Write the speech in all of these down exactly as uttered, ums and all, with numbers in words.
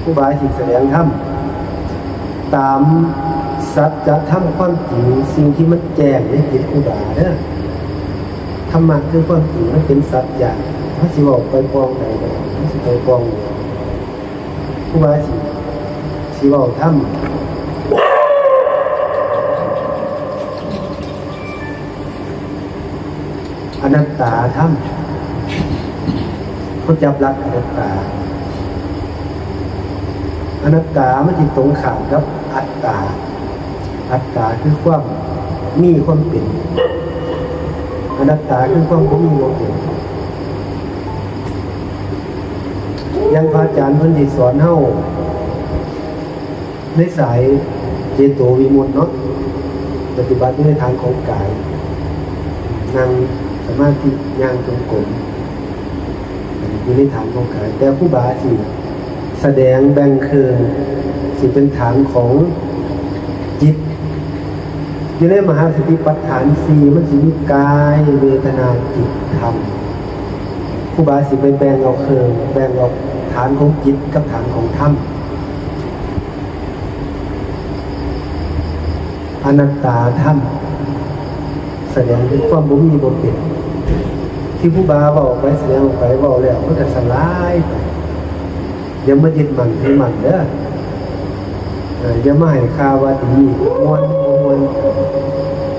ครูบาสิแสดงธรรมตามสัจธรรมความจริง สิ่งที่มันแจ้งในจิตครูบาเด้อ ธรรมะคือความจริง มันเป็นสัจจะ มันสิเว้าไปปองใดก็ได้ มันสิไปปองเดียว ครูบาสิ สิเว้าธรรม อนัตตาธรรม เขาจับหลักอนัตตา อนัตตามันสิตรงข้ามกับอัตตา อัตตาคือความมีความเป็น อนัตตาคือความบ่มีบ่เป็น อย่างพระอาจารย์เพิ่นสิสอนเฮา ในสายเจโตวิมุตติเนาะ ปฏิบัติอยู่ในฐานของกาย นั่งสมาธิ ย่างจงกรม อยู่ในฐานของกาย แต่ครูบาสิแสดงแบ่งครึ่ง สิเป็นฐานของจิต อยู่ในมหาสติปัฏฐานสี่ มันสิมีกาย เวทนา จิต ธรรม ครูบาสิไปแบ่งเอาครึ่ง แบ่งเอาฐานของจิตกับฐานของธรรม อนัตตาธรรม แสดงถึงความบ่มีบ่เป็น ที่ครูบาเว้าไป แสดงออกไป เว้าแล้วมันก็สลายไป อย่ามายึดมั่นถือมั่นเด้อ เอ่อ อย่ามาให้ค่าว่าดี ม่วนบ่ม่วน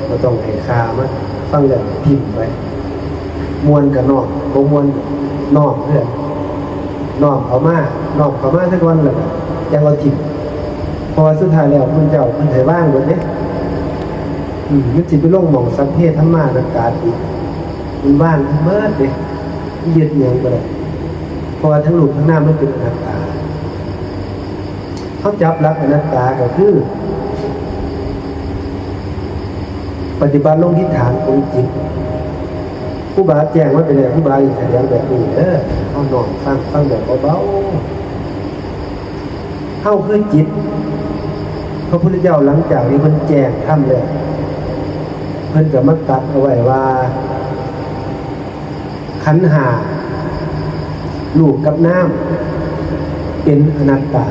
บ่ต้องให้ค่ามัน ฟังแล้วถิ่มไป ม่วนก็น้อม บ่ม่วนน้อมเพื่อน น้อมเข้ามา น้อมเข้ามาสักวันแล้วก็จั่งเอาถิ่ม เพราะว่าสุดท้ายแล้วพุทธเจ้าเพิ่นให้วางหมดเด้ อืม มันสิไปลงหม่องสัพเพธัมมาอนัตตาติ มันวางหมดเด้ มันยึดหยังบ่ได้ เพราะว่าทั้งรูปทั้งนามมันเป็นอนัตตา เขาจับหลักอนัตตาก็คือ ปฏิบัติลงที่ฐานของจิต ครูบาแจ้งไว้ไปแล้ว ครูบาสิแสดงแบบนี้เด้อ เฮาน้อมฟัง ฟังแบบเบาๆ เฮาคือจิต พระพุทธเจ้าหลังจากที่เพิ่นแจ้งธรรมแล้ว เพิ่นก็มาตรัสเอาไว้ว่า ขันธ์ห้า รูปกับนาม เป็นอนัตตา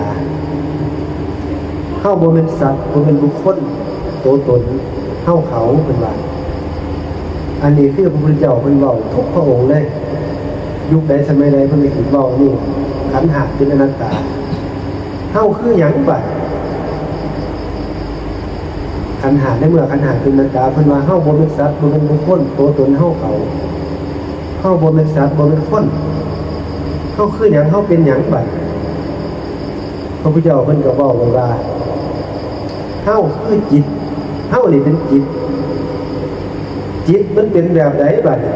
เฮาบ่แม่นสัตว์ บ่แม่นบุคคล ตัวตน เฮาเขา เพิ่นว่า อันนี้คือพระพุทธเจ้าเพิ่นเว้าทุกพระองค์เลย ยุคใดสมัยใดเพิ่นก็สิเว้านี่ ขันธ์ห้าเป็นอนัตตา เฮาคือหยังบัด ขันธ์ห้า ในเมื่อขันธ์ห้าเป็นอนัตตา เพิ่นว่าเฮาบ่แม่นสัตว์ บ่แม่นบุคคล ตัวตนเฮาเขา เฮาบ่แม่นสัตว์ บ่แม่นคน เฮาคือหยัง เฮาเป็นหยังบัด พระพุทธเจ้าเพิ่นก็เว้าไว้ว่า เฮาคือจิต เฮานี่เป็นจิต จิตมันเป็นแบบใดบัดนี้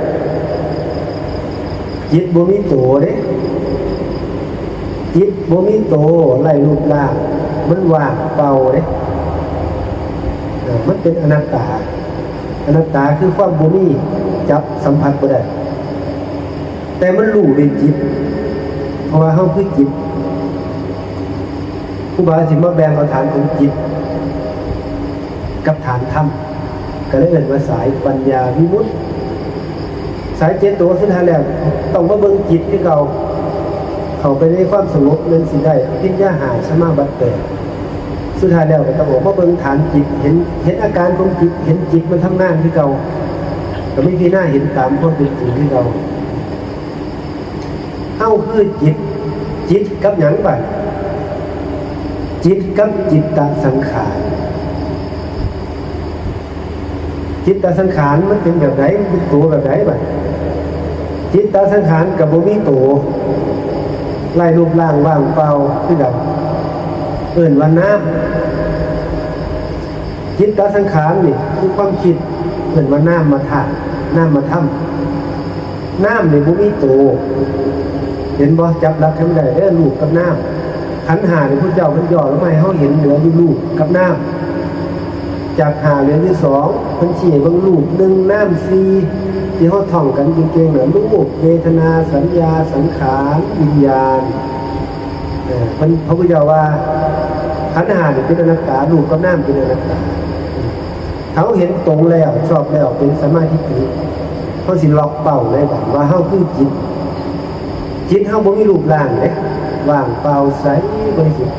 จิตบ่มีโตเด้ จิตบ่มีโต ไร้รูปร่าง มันว่างเปล่าเด้ เอ่อ มันเป็นอนัตตา อนัตตาคือความบ่มี จับสัมผัสบ่ได้ แต่มันรู้ด้วยจิต เพราะว่าเฮาคือจิต ครูบาสิมาแบ่งเอาฐานของจิต กับฐานธรรม ก็เลยเอิ้นว่าสายปัญญาวิมุตติ สายเจโตสุดท้ายแล้ว ต้องมาเบิ่งจิตคือเก่า เข้าไปในความสงบนั้นสิได้อภิญญาห้าสมาบัติแปด สุดท้ายแล้วก็ต้องออกมาเบิ่งฐานจิต เห็น เห็นอาการของจิต เห็นจิตมันทำงานคือเก่า ก็มีพิจารณาเห็นตามความเป็นจริงคือเก่า เฮาคือจิต จิตกับหยังบัด จิตกับจิตตสังขาร จิตตสังขารมันเป็นแบบใด มันเป็นตัวแบบใดบัด จิตตสังขารก็บ่มีตัว ไร้รูปร่างว่างเปล่าคือกัน เอิ้นว่านาม จิตตสังขารนี่คือความคิด เอิ้นว่านามธาตุ นามธรรม นามนี่บ่มีตัว เห็นบ่ จับหลักให้มันได้เด้อ รูปกับนาม ขันธ์ห้านี่พุทธเจ้าเพิ่นย่อลงมาให้เฮาเห็นเหลืออยู่รูปกับนาม จากห้าเหลืออยู่สอง เพิ่นชี้ให้เบิ่งรูปหนึ่ง นามสี่ ที่เฮาท่องกันเก่งๆน่ะ รูป เวทนา สัญญา สังขาร วิญญาณ เออ เพิ่น พระพุทธเจ้าว่า ขันธ์ห้านี่เป็นอนัตตา รูปกับนามเป็นอนัตตา เฮาเห็นตรงแล้ว ชอบแล้ว เป็นสัมมาทิฏฐิ เฮาสิล็อกเป้าเลยบัดว่าเฮาคือจิต จิตเฮาบ่มีรูปร่างเด้ ว่างเปล่าใส บริสุทธิ์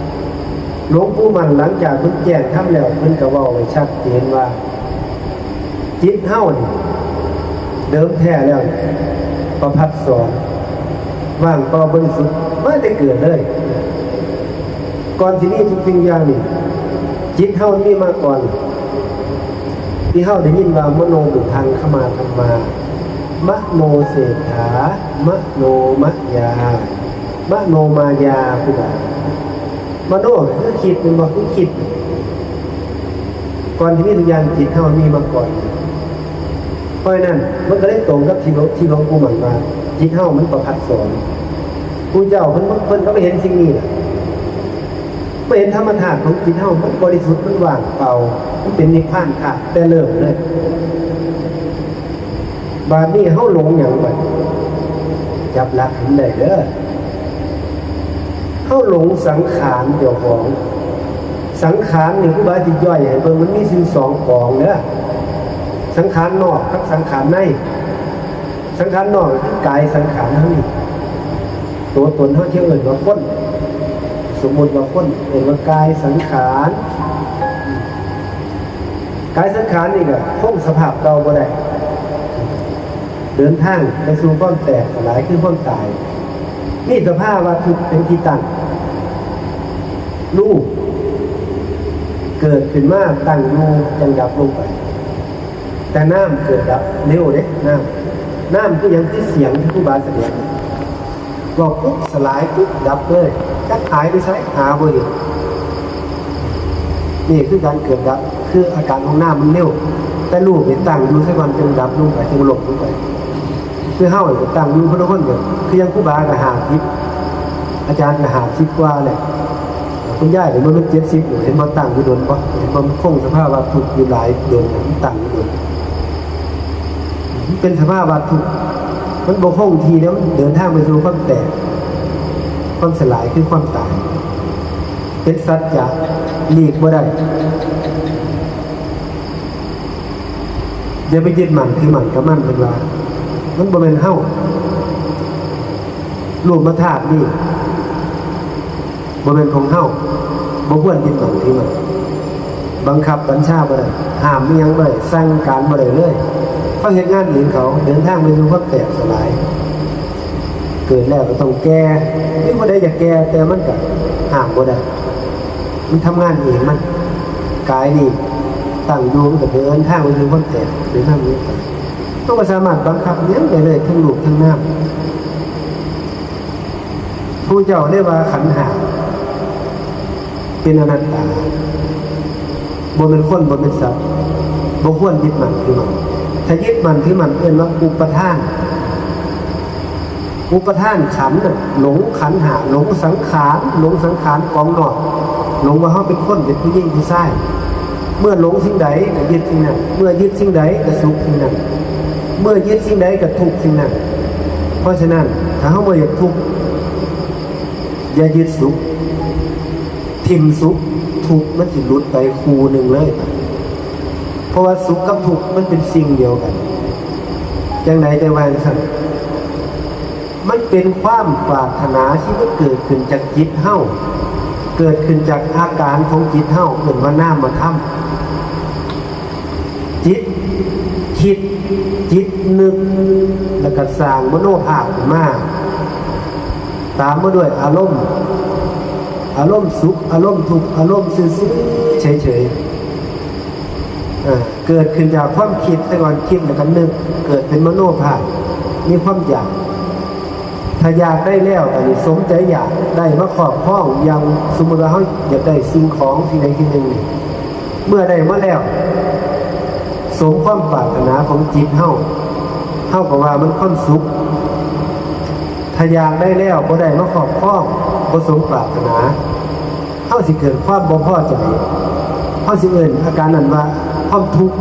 หลวงปู่มั่นหลังจากเพิ่นแจ้งธรรมแล้ว เพิ่นก็เว้าไว้ชัดเจนว่า จิตเฮานี่ เดิมแท้แล้วนี่ ประภัสสร ว่างเปล่าบริสุทธิ์มาแต่เกิดเลย ก่อนสิมีทุกสิ่งอย่างนี่ จิตเฮามีมาก่อน ที่เฮาได้ยินว่ามโนปุพังคมาธัมมา มโนเศรษฐา มโนมยา มโนมายาคือว่า มโนคือคิด แม่นบ่ คือคิด ก่อนที่มีทุกอย่างจิตเฮามีมาก่อน เพราะฉะนั้นมันก็เลยตรงกับที่หลวง ที่หลวงปู่มั่นว่า จิตเฮามันประภัสสร ปู่เจ้าเพิ่น เพิ่นก็ไปเห็นสิ่งนี้แหละ ไปเห็นธรรมธาตุของจิตเฮามันบริสุทธิ์ มันว่างเปล่า มันเป็นนิพพานธาตุแต่เริ่มเลย บาดนี้เฮาหลงหยังบัด จับหลักให้มันได้เด้อ เฮาหลงสังขารเจ้าของ สังขารนี่ครูบาสิย่อยให้เบิ่ง มันมีอยู่สองกองเด้อ สังขารนอกกับสังขารใน สังขารนอกคือกายสังขารเฮานี่ ตัวตนเฮาที่เอิ้นว่าคน สมมุติว่าคน เอิ้นว่ากายสังขาร กายสังขารนี่ก็คงสภาพเก่าบ่ได้ เดินทางไปสู่ความแตกสลายคือความตาย มีสภาวะทุกข์เป็นที่ตั้ง รูป เกิดขึ้นมาตั้งอยู่จั่งดับลงไป แต่นามเกิดดับเร็วเด้ นาม นามคือหยัง คือเสียงที่ครูบาแสดง เว้าปุ๊บสลายปุ๊บดับเลย จักหายไปไสหาบ่เห็น นี่คือการเกิดดับ คืออาการของนามมันเร็ว แต่รูปนี่ตั้งอยู่ซะก่อน จั่งดับลงไป จั่งหลบลงไป คือเฮานี่ก็ตั้งอยู่พุทธคนเดียว คือยังครูบาก็ห้าสิบ อาจารย์ก็ห้าสิบกว่าแหละ คุณยายนี่มันเจ็ดสิบอยู่ เห็นบ่ตั้งอยู่โดนบ่ เห็นบ่มันคงสภาวะทุกข์อยู่หลายเดือน มันตั้งอยู่โดน มันเป็นสภาวะทุกข์ มันบ่คงที่แล้ว มันเดินทางไปสู่ความแตก ความสลายคือความตาย เป็นสัจจะ หลีกบ่ได้ อย่าไปยึดมั่นถือมั่นกับมัน เพิ่นว่า มันบ่แม่นเฮา รูปธาตุนี่ บ่แม่นของเฮา บ่ควรยึดมั่นถือมั่น บังคับบัญชาบ่ได้ ห้ามอิหยังบ่ได้ สั่งการบ่ได้เลย เขาเฮ็ดงานเองเขา เดินทางไปสู่ความแตกสลาย เกิดแล้วก็ต้องแก่ มีผู้ใดอยากแก่ แต่มันก็ห้ามบ่ได้ มันทำงานเองมัน กายนี่ตั้งอยู่มันก็เดินทางไปสู่ความแตก เดินทางไปสู่ความตาย เราก็สามารถบังคับอิหยังได้เลย ทั้งรูปทั้งนาม ผู้เจ้าเรียกว่าขันธ์ห้า เป็นอนัตตา บ่เป็นคน บ่เป็นสัตว์ บ่ควรยึดมั่นถือมั่น ถ้ายึดมั่นถือมั่นเอิ้นว่าอุปาทาน อุปาทานขันธ์น่ะ หลงขันธ์ห้า หลงสังขาร หลงสังขารกองนอก หลงว่าเฮาเป็นคน เป็นผู้หญิงผู้ชาย เมื่อหลงสิ่งใดก็ยึดสิ่งนั้น เมื่อยึดสิ่งใดก็สุขสิ่งนั้น เมื่อยึดสิ่งใดก็ทุกข์สิ่งนั้น เพราะฉะนั้นถ้าเฮาบ่อยากทุกข์ อย่ายึดสุข ถิ่มสุข ทุกข์มันสิหลุดไปคู่หนึ่งเลย เพราะว่าสุขกับทุกข์มันเป็นสิ่งเดียวกัน จั่งใดจั่งว่าซั่น มันเป็นความปรารถนาที่มันเกิดขึ้นจากจิตเฮา เกิดขึ้นจากอาการของจิตเฮา เอิ้นว่านามธรรม จิตคิด จิตนึก แล้วก็สร้างมโนภาพขึ้นมา ตามมาด้วยอารมณ์ อารมณ์สุข อารมณ์ทุกข์ อารมณ์ซื่อๆ เฉยๆ อ่า เกิดขึ้นจากความคิด แต่ก่อนคิดแล้วก็นึก เกิดเป็นมโนภาพ มีความอยาก ถ้าอยากได้แล้ว อันนี้สมใจอยาก ได้มาครอบครอง อย่างสมมุติว่าเฮาอยากได้สิ่งของสิ่งใดสิ่งหนึ่งนี่ เมื่อได้มาแล้ว สมความปรารถนาของจิตเฮา เฮาก็ว่ามันความสุข ถ้าอยากได้แล้วบ่ได้มาครอบครอง บ่สมปรารถนา เฮาสิเกิดความบ่พอใจ เฮาสิเอิ้นอาการนั้นว่าความทุกข์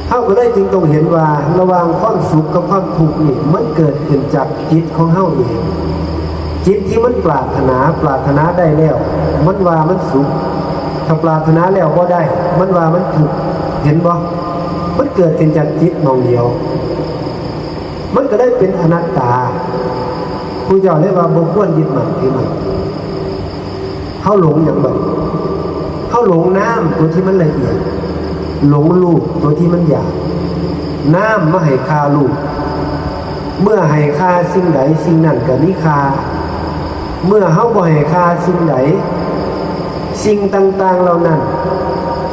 เฮาก็เลยจึงต้องเห็นว่าระหว่างความสุขกับความทุกข์นี่ มันเกิดขึ้นจากจิตของเฮาเอง จิตที่มันปรารถนา ปรารถนาได้แล้ว มันว่ามันสุข ถ้าปรารถนาแล้วบ่ได้ มันว่ามันทุกข์ เห็นบ่ มันเกิดขึ้นจากจิตหม่องเดียว มันก็เลยเป็นอนัตตา ผู้เจ้าเลยว่าบ่ควรยึดมั่นถือมั่น เฮาหลงหยังบัดนี้ เฮาหลงนามตัวที่มันละเอียด หลงรูปตัวที่มันหยาบ นามมาให้ค่ารูป เมื่อให้ค่าสิ่งใดสิ่งนั้นก็มีค่า เมื่อเฮาบ่ให้ค่าสิ่งใด สิ่งต่างๆเหล่านั้น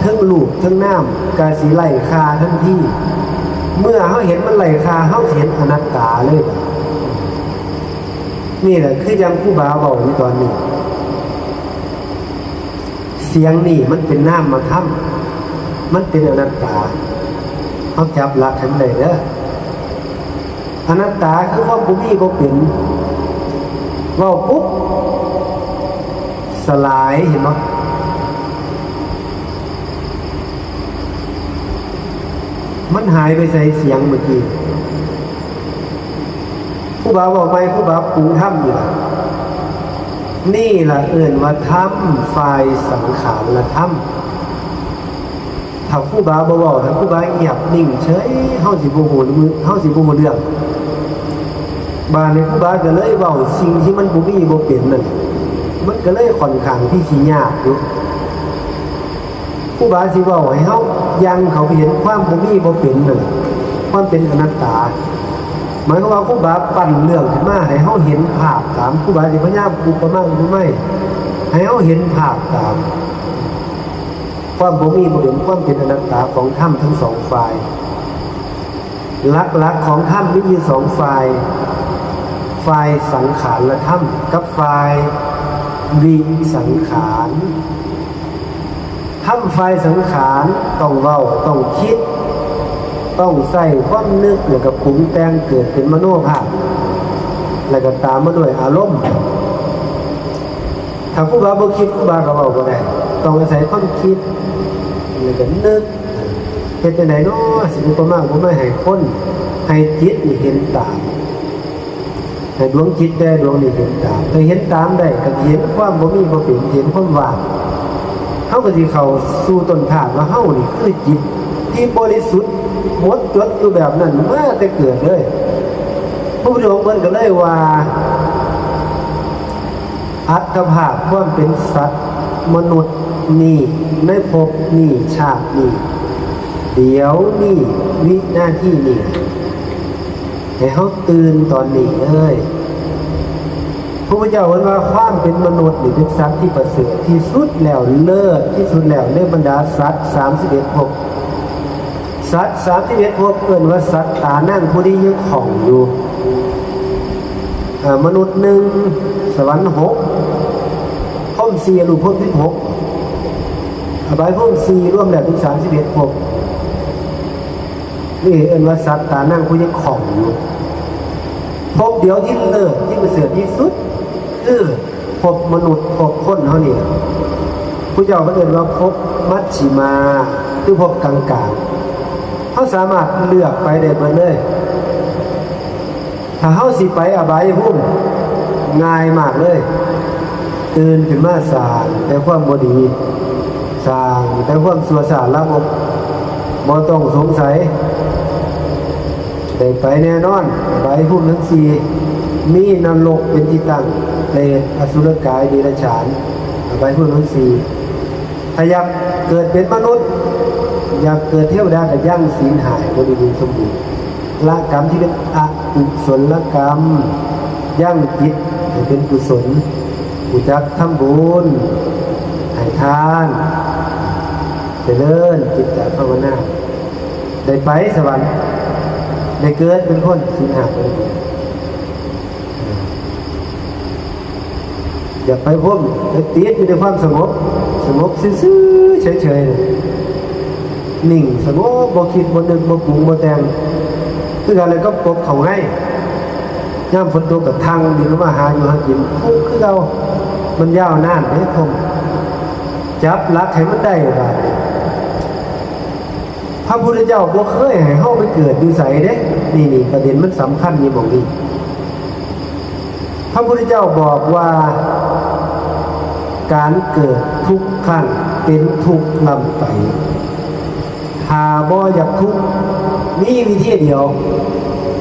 ทั้งรูปทั้งนามก็สิไร้ค่าทันที เมื่อเฮาเห็นมันไร้ค่า เฮาสิเห็นอนัตตาเลย นี่แหละคือยังครูบาเว้าอยู่ตอนนี้ เสียงนี่มันเป็นนามธรรม มันเป็นอนัตตา เฮาจับหลักให้มันได้เด้อ อนัตตาคือความบ่มีบ่เป็น เว้าปุ๊บ สลาย เห็นบ่ มันหายไปไสเสียงเมื่อกี้ ครูบาเว้าใหม่ ครูบาปรุงธรรมอีกล่ะ นี่ล่ะเอิ้นว่าธรรมฝ่ายสังขารธรรม ถ้าครูบาบ่เว้า ถ้าครูบาเงียบนิ่งเฉย เฮาสิบ่ฮู้เรื่อง เฮาสิบ่ฮู้เรื่อง บาดนี้ครูบาก็เลยเว้าสิ่งที่มันบ่มีบ่เป็นนั่น มันก็เลยค่อนข้างที่สิยากอยู่ ครูบาสิเว้าให้เฮายังเข้าไปเห็นความบ่มีบ่เป็นนั่น ความเป็นอนัตตา หมายความว่าครูบาปั้นเรื่องขึ้นมาให้เฮาเห็นภาพตาม ครูบาสิพยายามอุปมาอุปไมยให้เฮาเห็นภาพตาม ความบ่มีบ่เป็น ความเป็นอนัตตาของธรรมทั้งสองฝ่าย หลักๆของธรรมมีอยู่สองฝ่าย ฝ่ายสังขารธรรมกับฝ่ายวิสังขาร ธรรมฝ่ายสังขารต้องเว้า ต้องคิด ต้องใช้ความนึก แล้วก็ปรุงแต่งเกิดเป็นมโนภาพ แล้วก็ตามมาด้วยอารมณ์ ถ้าครูบาบ่คิด ครูบาก็เว้าบ่ได้ ต้องอาศัยความคิด แล้วก็นึก เฮ็ดจั่งใดน้อ สิอุปมาอุปไมยให้คน ให้จิตนี่เห็นตาม ให้ดวงจิตแต่ดวงนี่เห็นตาม ถ้าเห็นตามได้ ก็เห็นความบ่มีบ่เป็น เห็นความว่าง เฮาก็สิเข้าสู่ต้นธาตุว่าเฮานี่คือจิตที่บริสุทธิ์หมดจดอยู่แบบนั้นมาแต่เกิดเลย พระพุทธองค์เพิ่นก็เลยว่า อัตภาพความเป็นสัตว์มนุษย์นี่ ในภพนี้ชาตินี้ เดี๋ยวนี้วินาทีนี้ ให้เฮาตื่นตอนนี้เลย พระพุทธเจ้าเพิ่นว่าความเป็นมนุษย์นี่เป็นสัตว์ที่ประเสริฐที่สุดแล้ว เลิศที่สุดแล้วในบรรดาสัตว์สามสิบเอ็ดภพ สัตว์สามสิบเอ็ดภพเอิ้นว่าสัตว์ตานังผู้นี้ยังของอยู่ เอ่อ มนุษย์หนึ่ง สวรรค์หก พรหมสี่ อรูปพรหมสิบหก อบายพรหมสี่ รวมแล้วเป็นสามสิบเอ็ดภพ นี่เอิ้นว่าสัตว์ตานังผู้ยังของอยู่ ภพเดียวที่เลิศที่ประเสริฐที่สุด คือภพมนุษย์ภพคนเฮานี่ล่ะ ผู้เจ้าเพิ่นเอิ้นว่าภพมัชฌิมา คือภพกลางๆ เฮาสามารถเลือกไปได้เบิดเลย ถ้าเฮาสิไปอบายภูมิ ง่ายมากเลย ตื่นขึ้นมาสร้างแต่ความบ่ดี สร้างแต่ความชั่วช้าลามก บ่ต้องสงสัย ได้ไปแน่นอน อบายภูมิทั้งสี่ มีนรกเป็นที่ตั้ง เปรต อสุรกาย เดรัจฉาน อบายภูมิทั้งสี่ ถ้าอยากเกิดเป็นมนุษย์ อยากเกิดเทวดาก็ยังศีลห้าให้บริบูรณ์สมบูรณ์ ละกรรมที่เป็นอกุศลกรรม ยังจิตให้เป็นกุศล รู้จักทำบุญ ให้ทาน เจริญจิตตภาวนา ได้ไปสวรรค์ ได้เกิดเป็นคนศีลห้าบริบูรณ์ อย่าไปพรหม ไปติดอยู่ในความสงบ สงบซื่อๆเฉยๆ นิ่งสงบ บ่คิดบ่นึกบ่ปรุงบ่แต่ง คือกันแล้วกับกบเขาไง ยามฝนตกก็ทั่งดินลงมาหาอยู่หากิน คือเก่า มันยาวนานเด้พรหม จับหลักให้มันได้บาดนี้ พระพุทธเจ้าบ่เคยให้เฮาไปเกิดอยู่ไสเด้ นี่ๆ ประเด็นมันสำคัญอยู่หม่องนี้ พระพุทธเจ้าบอกว่า การเกิดทุกครั้งเป็นทุกข์ล้ำไป ถ้าบ่อยากทุกข์ มีวิธีเดียว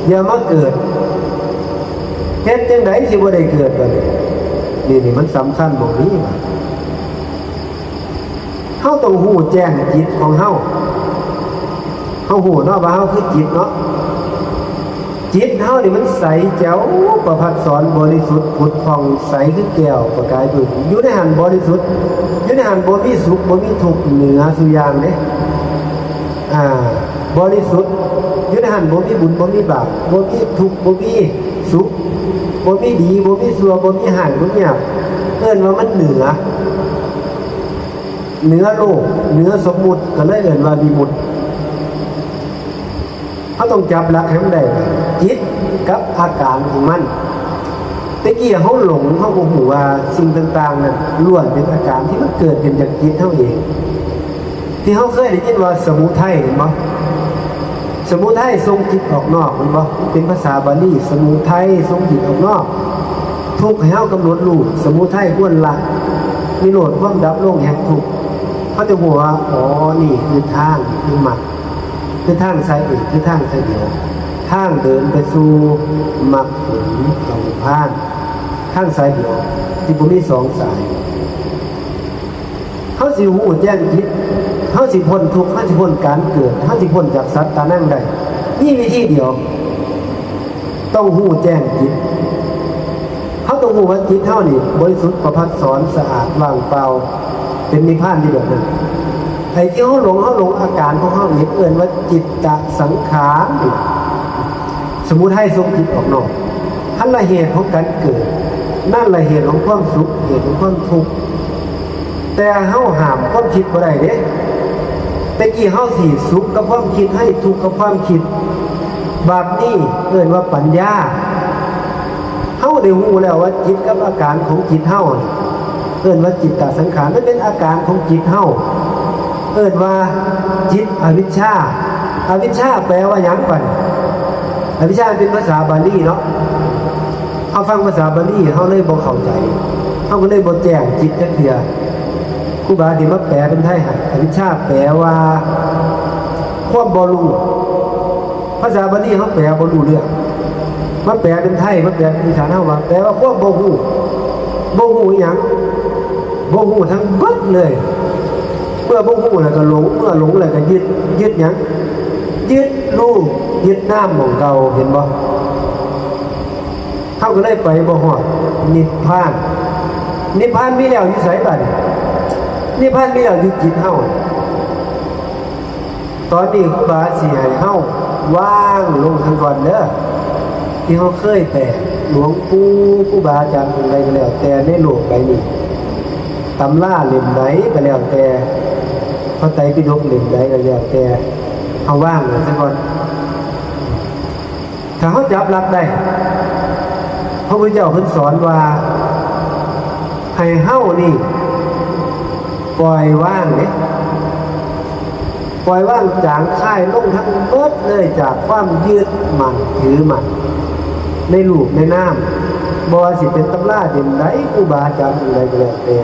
อย่ามาเกิด เฮ็ดจั่งใดสิบ่ได้เกิดบัดนี้ นี่นี่มันสำคัญหม่องนี้ว่า เฮาต้องฮู้แจ้งจิตของเฮา เฮาฮู้เนาะว่าเฮาคือจิตเนาะ จิตเฮานี่มันใสแจ๋ว ประภัสสรบริสุทธิ์ผุดผ่องใสคือแก้วประกายบึ้ง อยู่ในหั้นบริสุทธิ์ อยู่ในหั้นบ่มีสุขบ่มีทุกข์เหนือสู่อย่างเด้ อ่า บริสุทธิ์ อยู่ในหั้นบ่มีบุญบ่มีบาป บ่มีทุกข์บ่มีสุข บ่มีดีบ่มีชั่ว บ่มีร้ายบ่มีหยาบ เอิ้นว่ามันเหนือ เหนือโลก เหนือสมมุติ ก็เลยเอิ้นว่าวิมุตติ เฮาต้องจับหลักให้มันได้ จิตกับอาการของมัน แต่กี้เฮาหลง เฮาบ่ฮู้ว่าสิ่งต่างๆนั้นล้วนเป็นอาการที่มันเกิดขึ้นจากจิตเฮาเอง ที่เฮาเคยได้ยินว่าสมุทัย เห็นบ่ สมุทัยส่งจิตออกนอก เห็นบ่ มันเป็นภาษาบาลี สมุทัยส่งจิตออกนอก ทุกข์ให้เฮากำหนดรู้ สมุทัยควรละ นิโรธความดับลงแห่งทุกข์ เฮาจะฮู้ว่า อ๋อ นี่คือทาง คือมรรค คือทางสายเอก คือทางสายเดียว ทางเดินไปสู่มรรคผลของนิพพาน ทางสายเดียว ที่บ่มีสองสาย เฮาสิฮู้แจ้งจิต เฮาสิพ้นทุกข์ เฮาสิพ้นการเกิด เฮาสิพ้นจากสัตว์ตานังได้ มีวิธีเดียว ต้องฮู้แจ้งจิต เฮาต้องฮู้ว่าจิตเฮานี่บริสุทธิ์ประภัสสรสะอาดว่างเปล่า เป็นนิพพานอยู่แบบนั้น ไอ้ที่เฮาหลง เฮาหลงอาการของเฮาเอง เอิ้นว่าจิตตสังขาร สมุทัยส่งจิตออกนอก นั่นละเหตุของการเกิด นั่นละเหตุของความสุข เหตุของความทุกข์ แต่เฮาห้ามความคิดบ่ได้เด้ แต่กี้เฮาสิสุขกับความคิด ให้ทุกข์กับความคิด แบบนี้เอิ้นว่าปัญญา เฮาได้ฮู้แล้วว่าจิตกับอาการของจิตเฮาน่ะ เอิ้นว่าจิตตสังขาร มันเป็นอาการของจิตเฮา เอิ้นว่าจิตอวิชชา อวิชชาแปลว่าหยังบัดนี้ อวิชชาเป็นภาษาบาลีเนาะ เฮาฟังภาษาบาลี เฮาเลยบ่เข้าใจ เฮาก็เลยบ่แจ้งจิตจักเทื่อ ครูบาที่มาแปลเป็นไทยให้ อวิชชาแปลว่า ความบ่รู้ ภาษาบาลีเฮาแปลบ่รู้เรื่อง มาแปลเป็นไทย มาแปลเป็นอีสานเฮาว่า แปลว่าความบ่รู้ บ่รู้อิหยัง บ่รู้ทั้งเบิดเลย เมื่อบ่รู้แล้วก็หลง เมื่อหลงแล้วก็ยึด ยึดหยัง ยึดรูป ยึดนามหม่องเก่า เห็นบ่ เฮาก็เลยไปบ่ฮอดนิพพาน นิพพานมีแล้วอยู่ไสบัดนี้ นิพพานมีแล้วอยู่จิตเฮา ตอนนี้ครูบาสิให้เฮาวางลงซะก่อนเด้อ ที่เฮาเคยแปล หลวงปู่ ครูบาอาจารย์องค์ใดก็แล้วแต่ในโลกใบนี้ ตำราเล่มใดก็แล้วแต่ พระไตรปิฎกเล่มใดก็แล้วแต่ เฮาวางไว้ซะก่อน ถ้าเฮาจับหลักได้ พระพุทธเจ้าเพิ่นสอนว่า ให้เฮานี่ ปล่อยวางเด้ ปล่อยวางจางคายลงทั้งเบิดเลยจากความยึดมั่นถือมั่น ในรูปในนาม บ่ว่าสิเป็นตำราเล่มใด ครูบาอาจารย์องค์ใดก็แล้วแต่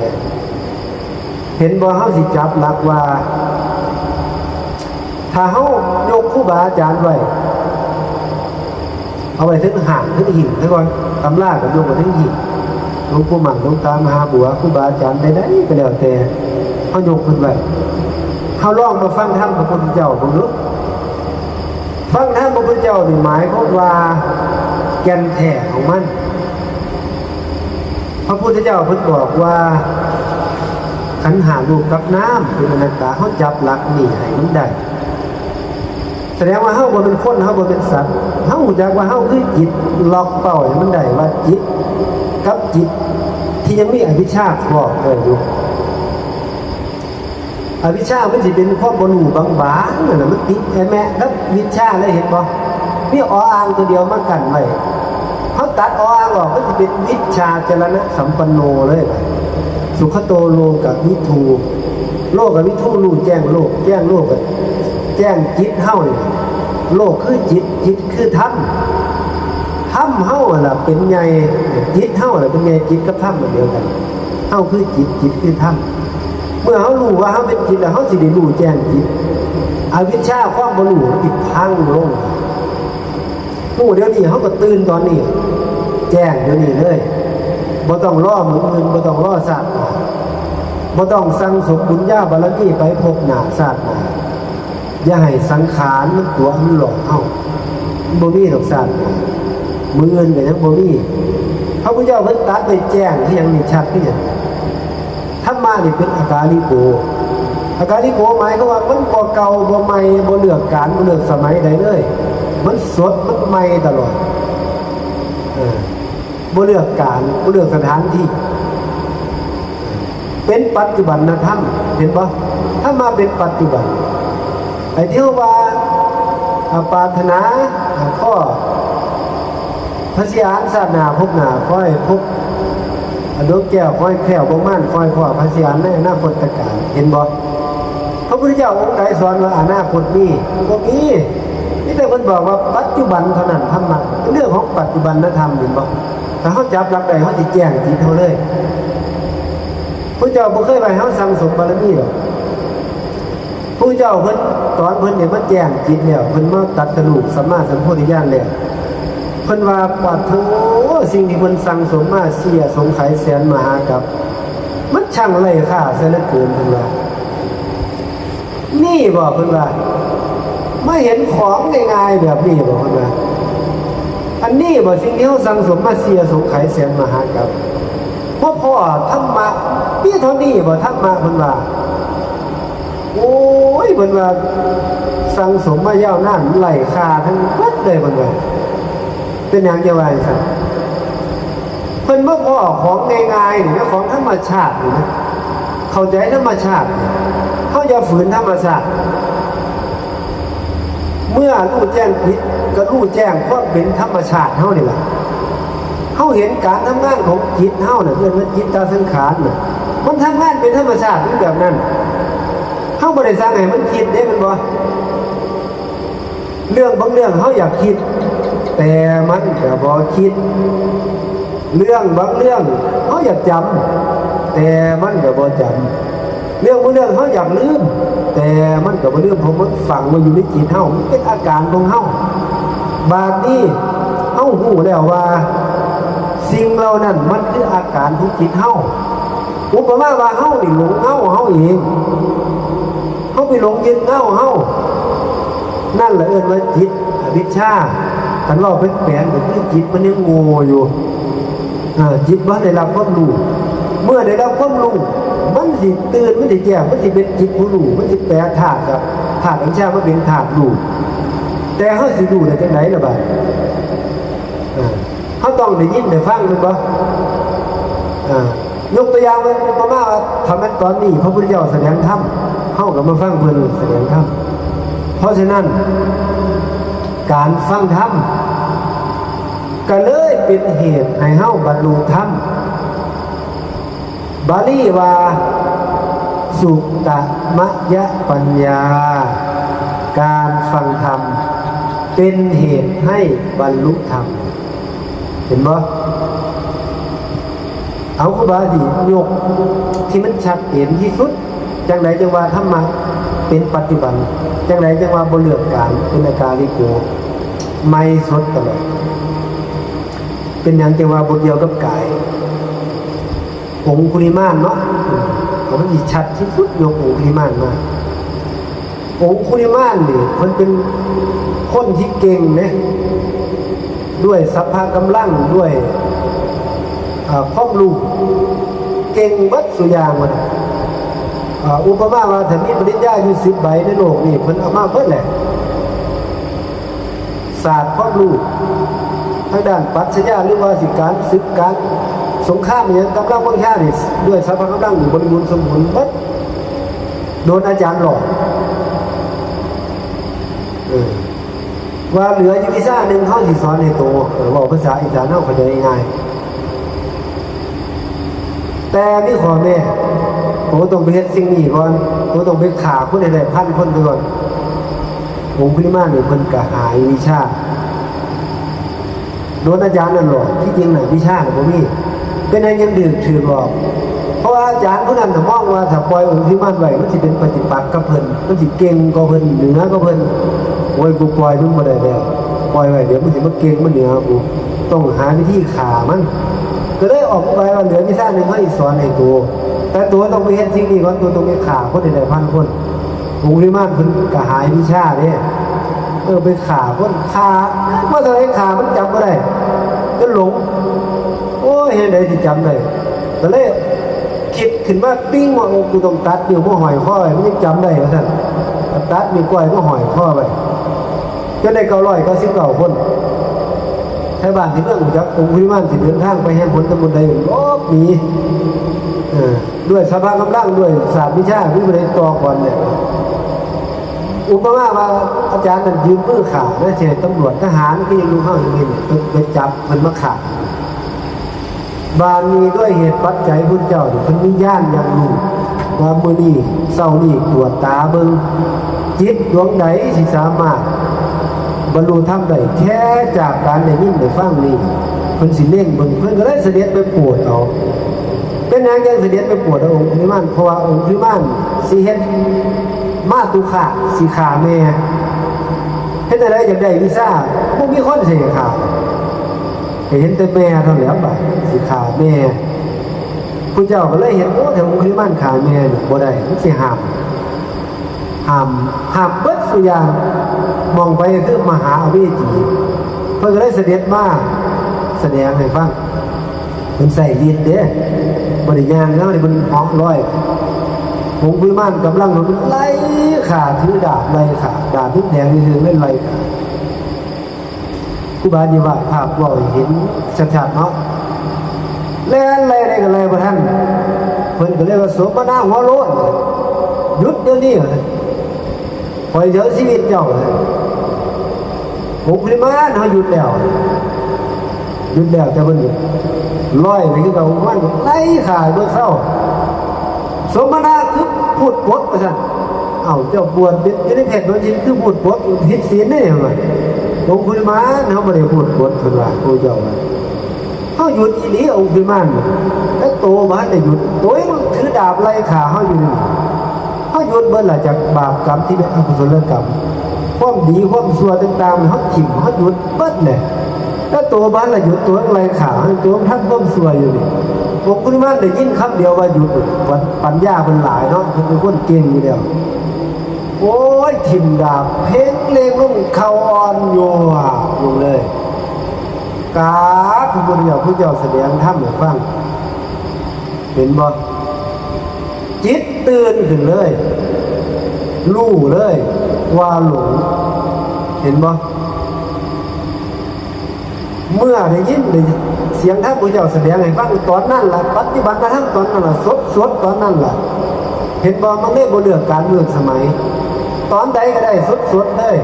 เห็นบ่ เฮาสิจับหลักว่า ถ้าเฮายกครูบาอาจารย์ไว้ เอาไว้เทิงห้างเทิงหิ้งซะก่อน ตำราก็ยกไว้เทิงหิ้ง หลวงปู่มั่น หลวงตามหาบัว ครูบาอาจารย์ใดๆก็แล้วแต่ เฮายกขึ้นไว้ เฮาลองมาฟังธรรมพระพุทธเจ้าเบิ่งดู ฟังธรรมพระพุทธเจ้านี่หมายความว่าแก่นแท้ของมัน พระพุทธเจ้าเพิ่นบอกว่า ขันธ์ห้ารูปกับนามเป็นอนัตตา เฮาจับหลักนี่ให้มันได้ แสดงว่าเฮาบ่เป็นคน เฮาบ่เป็นสัตว์ เฮารู้จักว่าเฮาคือจิต ล็อกเป้าให้มันได้ว่าจิตกับจิตที่ยังมีอวิชชาครอบไว้อยู่ อวิชชามันสิเป็นความบ่รู้บางๆนั่นน่ะ มันติดแอะแมะกับวิชชาเลย เห็นบ่ มีออ่างตัวเดียวมากั้นไว้ เฮาตัดออ่างออก มันสิเป็นวิชชาจรณะสัมปันโนเลย สุขโตโลกวิทู โลกวิทู รู้แจ้งโลก แจ้งโลก แจ้งจิตเฮานี่ โลกคือจิต จิตคือธรรม ธรรมเฮาหั่นล่ะเป็นใหญ่ จิตเฮาหั่นล่ะเป็นใหญ่ จิตกับธรรมอันเดียวกัน เฮาคือจิต จิตคือธรรม เมื่อเฮารู้ว่าเฮาเป็นจิตแล้ว เฮาสิได้รู้แจ้งจิต อวิชชาความบ่รู้มันสิพังลง ฮู้เดี๋ยวนี้ เฮาก็ตื่นตอนนี้ แจ้งเดี๋ยวนี้เลย บ่ต้องรอมื้ออื่น บ่ต้องรอชาติหน้า บ่ต้องสั่งสมบุญญาบารมีไปภพหน้าชาติหน้า อย่าให้สังขารมันตั๋วมันหลอกเฮา มันบ่มีดอกชาติหน้า มื้ออื่นก็ยังบ่มี พระพุทธเจ้าเพิ่นตรัสไว้แจ้งคือหยัง นี่ชัดคือหยัง ธรรมะนี่เป็นอากาลิโก อากาลิโกหมายความว่ามันบ่เก่าบ่ใหม่ บ่เลือกกาล บ่เลือกสมัยใดเลย มันสด มันใหม่ตลอด เออ บ่เลือกกาล บ่เลือกสถานที่ เป็นปัจจุบันธรรม เห็นบ่ ธรรมะเป็นปัจจุบัน ไอ้ที่ว่า อ่า ปรารถนา อ่า ข้อ พระศรีอานชาติหน้าภพหน้า ขอให้พบ อ่า ดวงแก้ว ขอให้แคล้วบ่มาน ขอให้พ้อพระศรีอานในอนาคตกาล เห็นบ่ พระพุทธเจ้าองค์ใดสอนว่าอนาคตมี บ่มี มีแต่เพิ่นบอกว่าปัจจุบันเท่านั้น ธรรมะ เป็นเรื่องของปัจจุบันธรรม เห็นบ่ ถ้าเฮาจับหลักได้ เฮาสิแจ้งจิตเฮาเลย พระเจ้าบ่เคยว่าให้เฮาสั่งสมบารมีดอก พระเจ้าเพิ่นตอนเพิ่นเนี่ยมาแจ้งจิตแล้ว เพิ่นมาตรัสรู้สัมมาสัมโพธิญาณแล้ว เพิ่นว่า ปาโถ สิ่งที่เพิ่นสั่งสมมาสี่อสงไขยแสนมหากัป มันช่างไร้ค่าเสียเหลือเกิน เพิ่นว่า นี่บ่ เพิ่นว่า มาเห็นของง่ายๆแบบนี้บ่ เพิ่นว่า อันนี้บ่ สิ่งที่เฮาสั่งสมมาสี่อสงไขยแสนมหากัป บ่พ้อธรรมะ มีเท่านี้บ่ ธรรมะ เพิ่นว่า โอ้ย เพิ่นว่า สั่งสมมายาวนาน ไร้ค่าทั้งเบิดเลย เพิ่นว่า เป็นหยังจะว่าจั่งซั้น เพิ่นบ่พ้อของง่ายๆนี่นะ ของธรรมชาตินี่นะ เข้าใจธรรมชาติ เฮาอย่าฝืนธรรมชาติ เมื่อรู้แจ้งผิด ก็รู้แจ้งความเป็นธรรมชาติเฮานี่ล่ะ เฮาเห็นการทำงานของจิตเฮาน่ะ เรียกว่าจิตตสังขารน่ะ มันทำงานเป็นธรรมชาติมันแบบนั้น เฮาบ่ได้สั่งให้มันคิดเด้ แม่นบ่ เรื่องบางเรื่องเฮาอยากคิด แต่มันก็บ่คิด เรื่องบางเรื่องเฮาอยากจำ แต่มันก็บ่จำ เรื่องบางเรื่องเฮาอยากลืม แต่มันก็บ่ลืม เพราะมันฝังไว้อยู่ในจิตเฮา มันเป็นอาการของเฮา บาดนี้เฮาฮู้แล้วว่า สิ่งเหล่านั้นมันคืออาการของจิตเฮา อุปมาว่าเฮานี่หลงเงาเฮาเอง เฮาไปหลงยึดเงาเฮา นั่นแหละเอิ้นว่าจิตอวิชชา คันเว้าแปลกๆก็คือจิตมันยังโง่อยู่ เออ จิตบ่ได้รับความรู้ เมื่อได้รับความรู้ มันสิตื่น มันสิแจ้ง มันสิเป็นจิตผู้รู้ มันสิแปลธาตุจากธาตุอวิชชามาเป็นธาตุรู้ แต่เฮาสิรู้ได้จั่งใดล่ะบัด เออ เฮาต้องได้ยินได้ฟังแม่นบ่ เออ ยกตัวอย่างเป็นอุปมาว่า ถ้าแม่นตอนนี้พระพุทธเจ้าแสดงธรรม เฮาก็มาฟังเพิ่นแสดงธรรม เพราะฉะนั้น การฟังธรรม ก็เลยเป็นเหตุให้เฮาบรรลุธรรม บาลีว่า สุตตมยปัญญา การฟังธรรม เป็นเหตุให้บรรลุธรรม เห็นบ่ เอาครูบาสิยกที่มันชัดเจนที่สุด จั่งใดจั่งว่าธรรมะเป็นปัจจุบัน จั่งใดจั่งว่าบ่เลือกกาล เป็นอากาลิโก ใหม่สดตลอด เป็นหยังจั่งว่าบ่เกี่ยวกับกาย องคุลิมานเนาะ เอามันสิชัดที่สุด ยกองคุลิมานมา องคุลิมานนี่เพิ่นเป็นคนที่เก่งเด้ ด้วยสัพพะกำลัง ด้วย อ่า ความรู้ เก่งเบิดซุอย่างว่าซั่น อ่า อุปมาว่าถ้ามีปริญญาอยู่สิบใบในโลกนี่ เพิ่นเอามาเบิดแหละ ศาสตร์ความรู้ ทางด้านปรัชญา หรือว่าสิการศึกการสงครามอิหยัง กำลังวังชานี่ ด้วยสัพพะกำลังนี่บริบูรณ์สมบูรณ์เบิด โดนอาจารย์หลอก เออ ว่าเหลืออยู่วิชาหนึ่ง เฮาสิสอนให้โต เออ เว้าภาษาอีสานเฮาเข้าใจง่าย แต่มีข้อแม้ โตต้องไปเฮ็ดสิ่งนี้ก่อน โตต้องไปฆ่าคนให้ได้พันคนก่อน องคุลิมานนี่เพิ่นก็หายวิชา โดนอาจารย์นั่นหลอก ที่จริงน่ะวิชาน่ะบ่มี เป็นหยังยังถืกถืกหลอก เพราะว่าอาจารย์ผู้นั้นน่ะมองว่าถ้าปล่อยองคุลิมานไว้ มันสิเป็นปฏิปักษ์กับเพิ่น มันสิเก่งกว่าเพิ่น เหนือกว่าเพิ่น โอ้ย กูปล่อยมึงบ่ได้แล้ว ปล่อยไว้เดี๋ยวมึงสิมาเก่งมาเหนือกู ต้องหาวิธีฆ่ามัน ก็เลยออกอุบายว่าเหลือวิชาหนึ่งให้สอนให้ตัว แต่ตัวต้องไปเฮ็ดสิ่งนี้ก่อน ตัวต้องไปฆ่าคนให้ได้พันคน องคุลิมานเพิ่นก็หายวิชาเด้ เออ ไปฆ่าคน ฆ่า ว่าเท่าไรฆ่ามันจำบ่ได้ จนหลง โอ้ย เฮ็ดไดสิจำได้ ก็เลยคิดขึ้นมาปิ้งว่า โอ้ กูต้องตัดนิ้วมาห้อยคอไว้ มันยังจำได้ว่าซั่น ตัดนิ้วก้อยมาห้อยคอไว้ จนได้เก้าร้อยเก้าสิบเก้าคน ไทบ้านที่เมืองรู้จักองคุลิมานสิเดินทางไปแห่งหนตำบลใด หลบหนี เออ ด้วยสภาพกำลัง ด้วยศาสตร์วิชา มีผู้ใดต่อกรเนี่ย อุปมาว่าอาจารย์นั่นยืมมือฆ่า แล้วสิให้ตำรวจทหารที่อยู่เฮาอย่างนี้เนี่ย ไป ไปจับเพิ่นมาฆ่า บาดนี้ด้วยเหตุปัจจัยพุทธเจ้านี่เพิ่นมีญาณอย่างรู้ ว่ามื้อนี้เช้านี้ตรวจตาเบิ่ง จิตดวงใดสิสามารถบรรลุธรรมได้แค่จากการได้ยินได้ฟังนี่ เพิ่นสิเล็งเบิ่ง เพิ่นก็เลยเสด็จไปโปรดเอา เป็นหยังจังเสด็จไปโปรดเอาองคุลิมาน เพราะว่าองคุลิมานสิเฮ็ดมาตุฆะ สิฆ่าแม่ เฮ็ดจั่งใดอยากได้วิชา บ่มีคนสิให้ฆ่า ก็เห็นแต่แม่เท่านั้นแหละ บาดสิฆ่าแม่ พุทธเจ้าก็เลยเห็น โอ้ ถ้าองคุลิมานฆ่าแม่นี่บ่ได้ มันสิห้าม ห้าม ห้ามเบิดซุอย่าง หม่องไปก็คือมหาอเวจี เพิ่นก็เลยเสด็จมาแสดงให้ฟัง เพิ่นใช้ฤทธิ์เด้ บ่ได้ย่างนะ เพิ่นเหาะลอย องคุลิมานกำลังมันไล่ฆ่า ถือดาบไล่ฆ่า ดาบมันแดงเฮืองๆ เลยไล่ฆ่า ครูบานี่วาดภาพเว้าให้เห็นชัดๆ เนาะ แล่นไล่ได้ก็ไล่บ่ทัน เพิ่นก็เลยว่า สมณะหัวโล้น หยุดเดี๋ยวนี้ ข้อยสิเอาชีวิตเจ้า องคุลิมาน เฮาหยุดแล้ว หยุดแล้ว แต่เพิ่นลอยไปคือเก่า มันไล่ฆ่าเบิดเซา สมณะคือพูดปดว่าซั่น เอ้า เจ้าบวชเป็นอยู่ในเพศโดยที่คือพูดปดผิดศีลนี่ว่า องคุลิมาน เฮาบ่ได้พูดปด เพิ่นว่า พระเจ้าว่า เฮาหยุดอีหลี องคุลิมาน แต่โตบ่ทันได้หยุด โตยังถือดาบไล่ฆ่าเฮาอยู่นี่ เฮาหยุดเบิดล่ะ จากบาปกรรมที่เป็นอกุศลกรรม ความดีความชั่วต่างๆ เฮาถิ่ม เฮาหยุดเบิดแหละ แต่โตบ่ทันละหยุด โตยังไล่ฆ่า โตยังทำความชั่วอยู่นี่ องคุลิมานได้ยินคำเดียวว่าหยุด ปัญ ปัญญาเพิ่นหลายเนาะ เพิ่นเป็นคนเก่งอยู่แล้ว โอ้ย ถิ่มดาบเพ่งเลงลงเข่าอ่อนโยอาอยู่เลย กราบพระพุทธเจ้า พระเจ้าแสดงธรรมให้ฟัง เห็นบ่ จิตตื่นขึ้นเลย รู้เลย ว่าหลง เห็นบ่ เมื่อได้ยินได้เสียงธรรมพระเจ้าแสดงให้ฟังตอนนั้นล่ะ ปฏิบัติธรรมตอนนั้นล่ะ สดๆ ตอนนั้นล่ะ เห็นบ่ มันเลยบ่เลือกกาลเลือกสมัย ตอนใดก็ได้ สดๆ เลย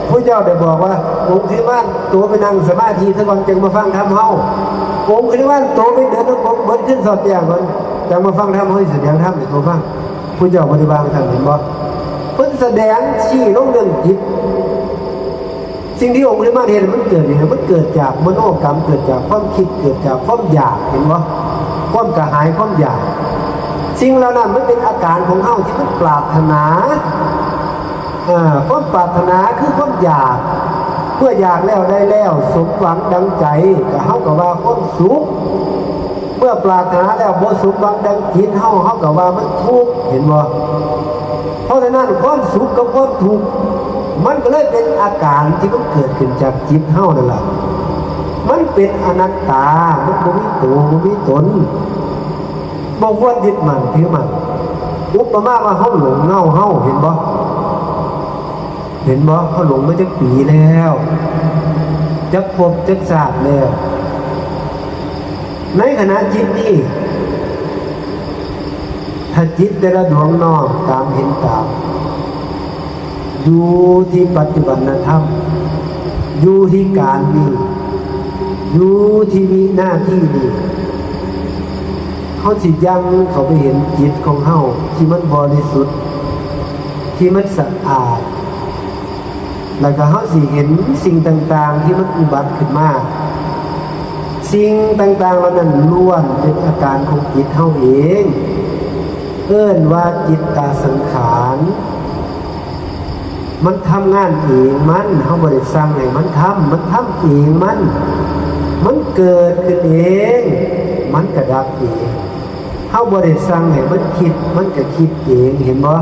พระเจ้าได้บอกว่า องคุลิมาน โตไปนั่งสมาธิซะก่อน จึงมาฟังธรรมเฮา องคุลิมาน โตไปเดินจงกรม เบิดคืนสอดแจ้งก่อน จึงมาฟังธรรมเฮา แสดงธรรมให้โตฟัง พระเจ้าบ่ได้ว่าจั่งซั่น เห็นบ่ เพิ่นแสดงชี้ลงเรื่องจิต สิ่งที่องคุลิมานเห็นมันเกิดนี่ มันเกิดจากมโนกรรม เกิดจากความคิด เกิดจากความอยาก เห็นบ่ ความกระหาย ความอยาก สิ่งเหล่านั้นมันเป็นอาการของเฮาที่มันปรารถนา อ่า ความปรารถนาคือความอยาก เมื่ออยากแล้วได้แล้ว สมหวังดังใจ ก็เฮาก็ว่าความสุข เมื่อปรารถนาแล้วบ่สมหวังดังจิตเฮา เฮาก็ว่ามันทุกข์ เห็นบ่ เพราะฉะนั้นความสุขกับความทุกข์ มันก็เลยเป็นอาการที่มันเกิดขึ้นจากจิตเฮานั่นล่ะ มันเป็นอนัตตา มันบ่มีตัว บ่มีตน บ่ควรยึดมั่นถือมั่น อุปมาว่าเฮาหลงเงาเฮา เห็นบ่ เห็นบ่ เฮาหลงมาจักปีแล้ว จักภพจักชาติแล้ว ในขณะจิตนี้ ถ้าจิตแต่ละดวงน้อมตามเห็นตาม อยู่ที่ปัจจุบันธรรม อยู่ที่การนี้ อยู่ที่วินาทีนี้ เฮาสิยังเข้าไปเห็นจิตของเฮาที่มันบริสุทธิ์ ที่มันสะอาด แล้วก็เฮาสิเห็นสิ่งต่างๆที่มันอุบัติขึ้นมา สิ่งต่างๆเหล่านั้นล้วนเป็นอาการของจิตเฮาเอง เอิ้นว่าจิตตสังขาร มันทำงานเองมัน เฮาบ่ได้สั่งให้มันทำ มันทำเองมัน มันเกิดขึ้นเอง มันก็ดับเอง เฮาบ่ได้สั่งให้มันคิด มันก็คิดเอง เห็นบ่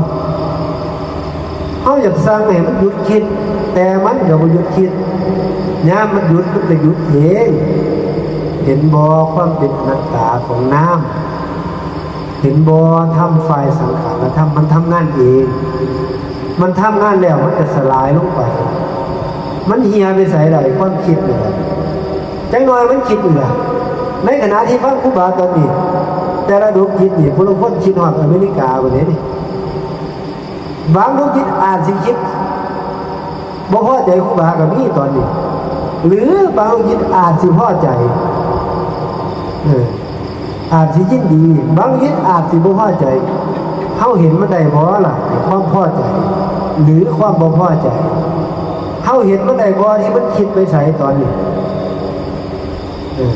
เฮาอยากสั่งให้มันหยุดคิด แต่มันก็บ่หยุดคิด ยามมันหยุด มันก็หยุดเอง เห็นบ่ ความเป็นอนัตตาของนาม เห็นบ่ ธรรมฝ่ายสังขารธรรมมันทำงานเอง มันทำงานแล้วมันก็สลายลงไป มันเหี่ยไปไสล่ะ ไอ้ความคิดนี่ล่ะ จักหน่อยมันคิดนี่ล่ะ ในขณะที่ฟังครูบาตอนนี้ แต่ละดวงจิตนี่ ผู้ลางคนคิดฮอดอเมริกาบัดนี้นี่ บางดวงจิตอาจสิคิดบ่พอใจครูบาก็มีตอนนี้ หรือบางดวงจิตอาจสิพอใจ เออ อาจสิยินดี บางดวงจิตอาจสิบ่พอใจ เฮาเห็นมันได้บ่ล่ะ ความพอใจ หรือความบ่พอใจ เฮาเห็นมันได้บ่ที่มันคิดไปไสตอนนี้ เออ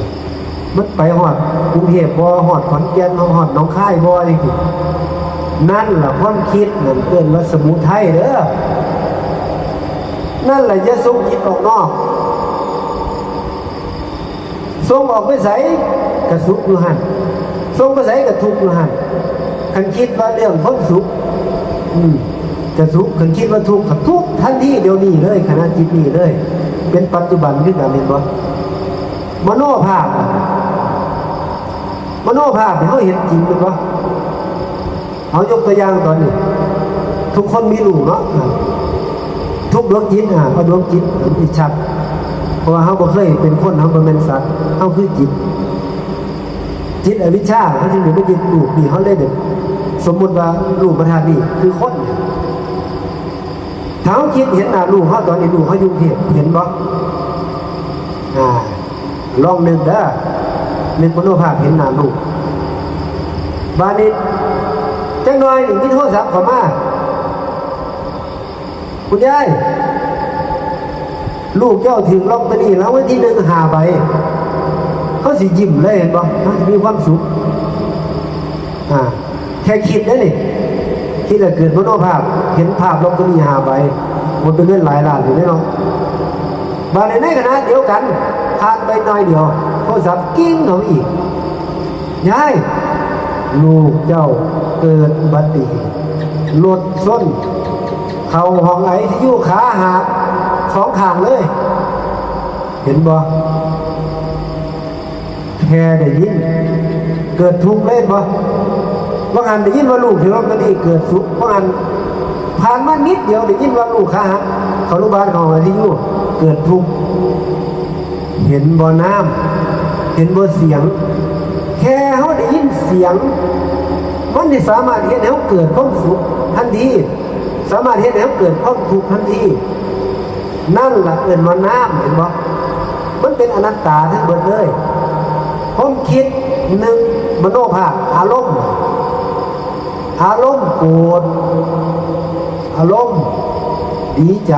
มันไปฮอดกรุงเทพบ่ ฮอดขอนแก่นบ่ ฮอดหนองคายบ่ จังซี้ นั่นล่ะความคิด นั่นเอิ้นว่าสมุทัยเด้อ นั่นล่ะอย่าส่งจิตออกนอก ส่งออกไปไสก็สุขอยู่หั่น ส่งไปไสก็ทุกข์อยู่หั่น คันคิดว่าเรื่องความสุข อืม จะสุข คันคิดว่าทุกข์ ก็ทุกข์ทันทีเดี๋ยวนี้เลย ขณะจิตนี้เลย เป็นปัจจุบันคือกัน เห็นบ่ มโนภาพอะ มโนภาพนี่เฮาเห็นจริงแม่นบ่ เอายกตัวอย่างตอนนี้ ทุกคนมีลูกเนาะ อ่า ทุกดวงจิต อ่า เอาดวงจิต มันสิชัด เพราะว่าเฮาบ่เคยเป็นคน เฮาบ่แม่นสัตว์ เฮาคือจิต จิตอวิชชา เฮาจึงได้มายึดรูปนี่ เฮาเลยได้สมมุติว่ารูปธาตุนี่คือคน ถ้าเฮาคิดเห็นหน้าลูกเฮาตอนนี้ ลูกเฮาอยู่กรุงเทพฯ เห็นบ่ อ่า ลองนึกเด้อ นึกมโนภาพเห็นหน้าลูก บาดนี้ จักหน่อยนี่มีโทรศัพท์เข้ามา "คุณยาย ลูกเจ้าถืกลอตเตอรี่รางวัลที่หนึ่งห้าใบ" เฮาสิยิ้มเลย เห็นบ่ เฮาสิมีความสุข อ่า แค่คิดเด้นี่ คิดแล้วเกิดมโนภาพ เห็นภาพลอตเตอรี่ห้าใบ หมดเป็นเงินหลายล้านอยู่เด้เนาะ บาดนี้ในขณะเดียวกัน ผ่านไปหน่อยเดียว โทรศัพท์กิ้งเข้ามาอีก "ยาย ลูกเจ้าเกิดอุบัติเหตุ รถชน เข้าห้องไอซียู ขาหักสองข้างเลย" เห็นบ่ แค่ได้ยิน เกิดทุกข์เลยบ่ ว่าหันได้ยินว่าลูกถืกลอตเตอรี่ เกิดสุข ว่าหันผ่านมานิดเดียวได้ยินว่าลูกขาหัก เข้าโรงพยาบาล เข้าไอซียู เกิดทุกข์ เห็นบ่นาม เห็นบ่เสียง แค่เฮาได้ยินเสียง มันสิสามารถเฮ็ดให้เฮาเกิดความสุขทันที สามารถเฮ็ดให้เฮาเกิดความทุกข์ทันที นั่นล่ะเอิ้นว่านาม เห็นบ่ มันเป็นอนัตตาทั้งเบิดเลย ความคิดหนึ่ง มโนภาพ อารมณ์ อารมณ์โกรธ อารมณ์ดีใจ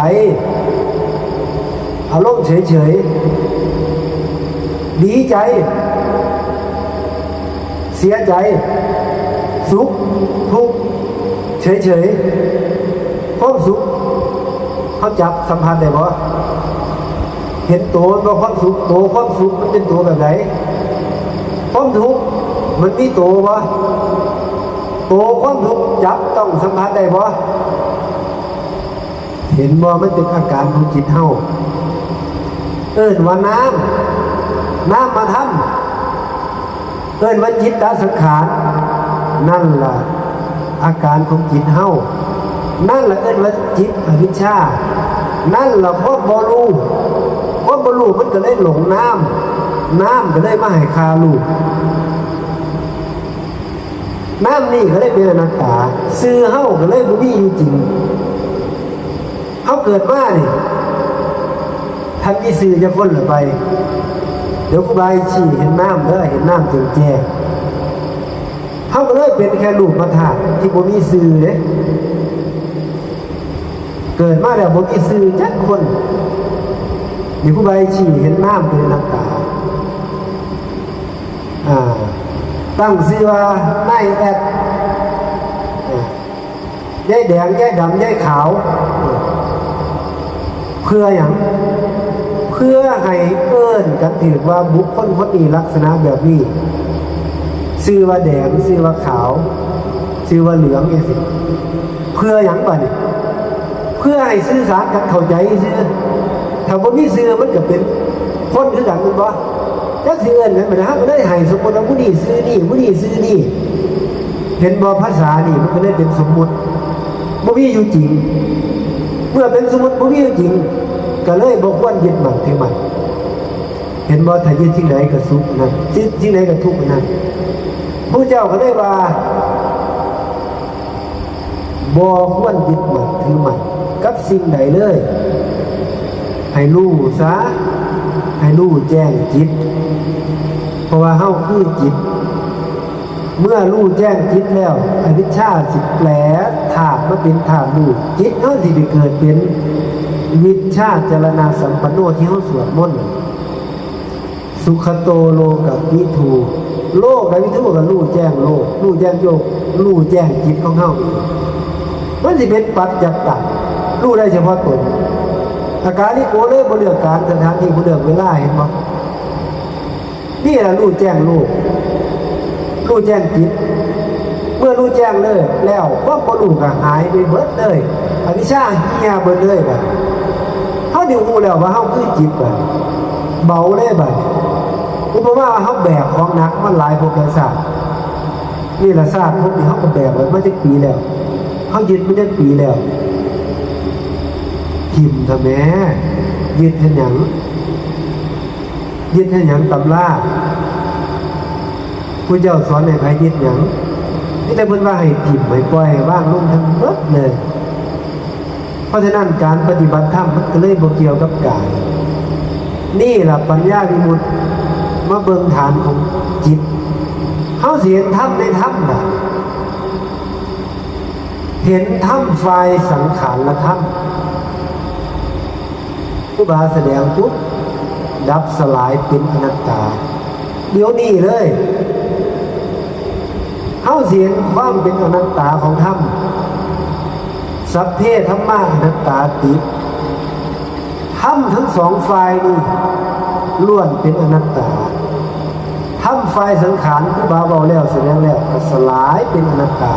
อารมณ์เฉยๆ ดีใจ เสียใจ สุข ทุกข์ เฉยๆ ความสุข เฮาจับสัมผัสได้บ่ เห็นโตบ่ ความสุข โตความสุขมันเป็นโตแบบใด ความทุกข์มันมีโตบ่ โตความทุกข์จับต้องสัมผัสได้บ่ เห็นบ่ มันเป็นอาการของจิตเฮา เอิ้นว่านาม นามธรรม เอิ้นว่าจิตตสังขาร นั่นล่ะ อาการของจิตเฮา นั่นล่ะเอิ้นว่าจิตอวิชชา นั่นล่ะความบ่รู้ ความบ่รู้มันก็เลยหลงนาม นามก็เลยมาให้ค่ารูป นามนี่ก็เลยเป็นอนัตตา ชื่อเฮาก็เลยบ่มีอยู่จริง เฮาเกิดมานี่ ท่านมีชื่อจักคนล่ะไป เดี๋ยวครูบาสิชี้เห็นนามเด้อ เห็นนามแจ้งๆ เฮาก็เลยเป็นแค่รูปธาตุที่บ่มีชื่อเด้ เกิดมาแล้วบ่มีชื่อจักคน นี่ครูบาสิชี้เห็นนามเป็นอนัตตา อ่า ตั้งชื่อว่านายแอด อ่า ยายแดง ยายดำ ยายขาว เพื่อหยัง เพื่อ พื่อให้เอิ้นกันถืกว่าบุคคลคนนี้ลักษณะแบบนี้ ชื่อว่าแดง ชื่อว่าขาว ชื่อว่าเหลืองจังซี้ เพื่อหยังบัดนี้ เพื่อให้สื่อสารกันเข้าใจซื่อ ถ้าบ่มีชื่อมันก็เป็นคนคือกันแม่นบ่ จักสิเอิ้นหยังบัดนี้ เฮาก็เลยให้สมมุติว่าผู้นี้ชื่อนี้ ผู้นี้ชื่อนี้ เห็นบ่ ภาษานี่มันก็เลยเป็นสมมุติ บ่มีอยู่จริง เมื่อเป็นสมมุติบ่มีอยู่จริง ก็เลยบ่ควรยึดมั่นถือมั่น เห็นบ่ ถ้ายึดสิ่งใดก็สุขอันนั้น ยึดสิ่งใดก็ทุกข์อันนั้น พระเจ้าก็เลยว่า บ่ควรยึดมั่นถือมั่นกับสิ่งใดเลย ให้รู้ซะ ให้รู้แจ้งจิต เพราะว่าเฮาคือจิต เมื่อรู้แจ้งจิตแล้ว อวิชชาสิแปลธาตุมาเป็นธาตุรู้ จิตเฮาสิได้เกิดเป็นวิชชาจรณะสัมปันโนที่เฮาสวดมนต์ สุขโตโลกวิทู โลกวิทูก็รู้แจ้งโลก รู้แจ้งโยก รู้แจ้งจิตของเฮาเอง มันสิเป็นปัจจัตตัง รู้ได้เฉพาะตน อากาลิโกเลยบ่เลือกกาลสถานที่ บ่เลือกเวลา เห็นบ่ นี่ล่ะรู้แจ้งโลก รู้แจ้งจิต เมื่อรู้แจ้งเลยแล้ว ความบ่รู้ก็หายไปเบิดเลย อวิชชาเหี่ยเบิดเลยบัด เฮาได้รู้แล้วว่าเฮาคือจิตบัด เบาเลยบัด อุปมาว่าเฮาแบกของหนักมาหลายภพหลายชาติ นี่ล่ะชาติภพนี้เฮาก็แบกไว้มาจักปีแล้ว เฮายึดมาจักปีแล้ว ถิ่มเถาะแหม ยึดเฮ็ดหยัง ยึดเฮ็ดหยังตำรา ผู้เจ้าสอนให้ไผยึดหยัง มีแต่เพิ่นว่าให้ถิ่ม ให้ปล่อย ให้วางลงทั้งเบิดเลย เพราะฉะนั้นการปฏิบัติธรรมมันก็เลยบ่เกี่ยวกับกาย นี่ล่ะปัญญาวิมุตติ มาเบิ่งฐานของจิต เฮาสิเห็นธรรมในธรรมน่ะ เห็นธรรมฝ่ายสังขารธรรม ครูบาแสดงปุ๊บ ดับสลายเป็นอนัตตา เดี๋ยวนี้เลย เฮาสิเห็นความเป็นอนัตตาของธรรม สัพเพธัมมาอนัตตาติ ธรรมทั้งสองฝ่ายนี่ล้วนเป็นอนัตตา ธรรมฝ่ายสังขารครูบาเว้าแล้วแสดงแล้วก็สลายเป็นอนัตตา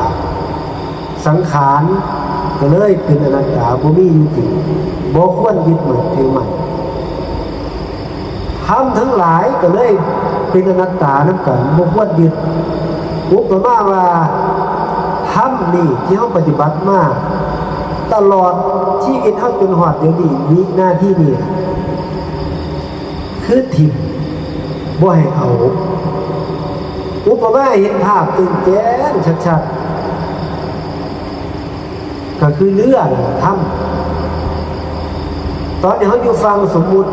สังขารก็เลยเป็นอนัตตา บ่มีอยู่จริง บ่ควรยึดมั่นถือมั่น ธรรมทั้งหลายก็เลยเป็นอนัตตานำกัน บ่ควรยึด อุปมาว่า ธรรมนี่ที่เฮาปฏิบัติมา ตลอดชีวิตเฮาจนฮอดเดี๋ยวนี้ วินาทีนี้ คือถิ่ม บ่ให้เอา อุปมาให้เห็นภาพแจ้งๆชัดๆ ก็คือเรือนั่นล่ะ ธรรม ตอนนี้เฮาอยู่ฝั่งสมมุติ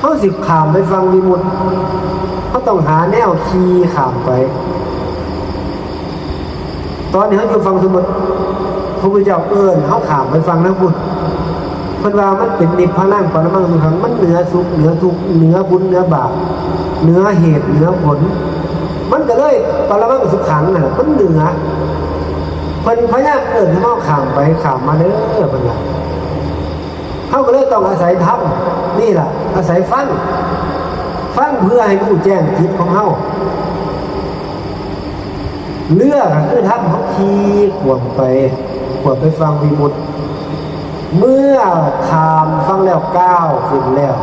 เฮาสิข้ามไปฝั่งวิมุตติ เฮาต้องหาแนวขี่ข้ามไป ตอนนี้เฮาอยู่ฝั่งสมมุติ พระพุทธเจ้าเอิ้นเฮาข้ามไปฝั่งทางพุ้น เพิ่นว่ามันเป็นนิพพานังปรมังสุขัง มันเหนือสุขเหนือทุกข์ เหนือบุญเหนือบาป เหนือเหตุเหนือผล มันก็เลยปรมังสุขังนั่นแหละ มันเหนือ เพิ่นพยายามเอิ้นให้เฮาข้ามไปข้ามมาเด้อ เพิ่นว่า เฮาก็เลยต้องอาศัยธรรมนี่ล่ะ อาศัยฟัง ฟังเพื่อให้รู้แจ้งจิตของเฮา เรือก็คือธรรม เฮาขี่ขวมไป ขวมไปฝั่งวิมุตติ เมื่อข้ามฝั่งแล้ว ก้าวขึ้นแล้ว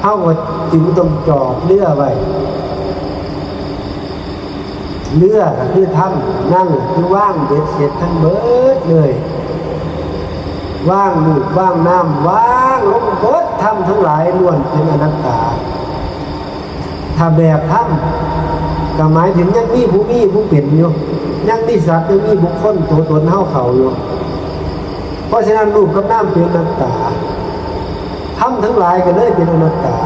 เฮาก็จึงต้องจอดเรือไว้ เรือก็คือธรรม นั่นคือวางเบ็ดเสร็จทั้งเบิดเลย วางรูปวางนาม วางลงเบิด ธรรมทั้งหลายล้วนเป็นอนัตตา ถ้าแบกธรรม ก็หมายถึงยังมีผู้มีผู้เป็นอยู่ ยังมีสัตว์ ยังมีบุคคล ตัวตนเฮาเขาอยู่ เพราะฉะนั้นรูปกับนามเป็นอนัตตา ธรรมทั้งหลายก็เลยเป็นอนัตตา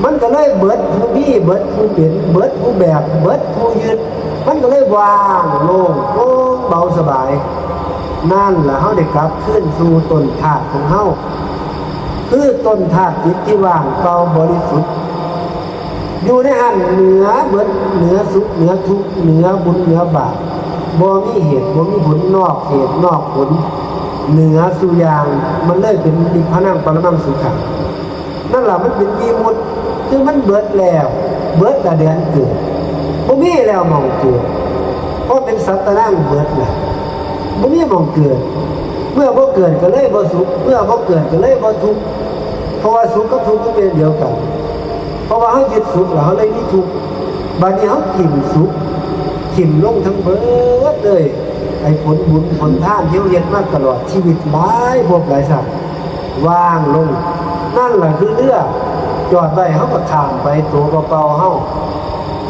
มันก็เลยเบิดผู้มี เบิดผู้เป็น เบิดผู้แบก เบิดผู้ยึด มันก็เลยว่างโล่งโปร่งเบาสบาย นั่นล่ะเฮาได้กลับคืนสู่ต้นธาตุของเฮา คือต้นธาตุจิตที่ว่างเปล่าบริสุทธิ์ อยู่ในหั้นเหนือเบิด เหนือสุขเหนือทุกข์ เหนือบุญเหนือบาป บ่มีเหตุบ่มีผล นอกเหตุนอกผล เหนือสู่อย่าง มันเลยเป็นนิพพานังปรมังสุขัง นั่นล่ะมันเป็นวิมุตติ คือมันเบิดแล้ว เบิดละแดนเกิด บ่มีแล้วหม่องเกิด เพราะเป็นสัตตานังเบิดละ บ่มีหม่องเกิด เมื่อบ่เกิดก็เลยบ่สุข เมื่อบ่เกิดก็เลยบ่ทุกข์ เพราะว่าสุขกับทุกข์มันเป็นเดียวกัน เพราะว่าเฮายึดสุขแล้วเฮาเลยมีทุกข์ บัดนี้เฮาถิ่มสุข ถิ่มลงทั้งเบิดเลย ไอ้ผลบุญผลทานที่เฮาเฮ็ดมาตลอดชีวิตหลายภพหลายชาติ ว่างลง นั่นแหละคือเรือ จอดไว้เฮาก็ข้ามไปตัวเปล่าๆเฮา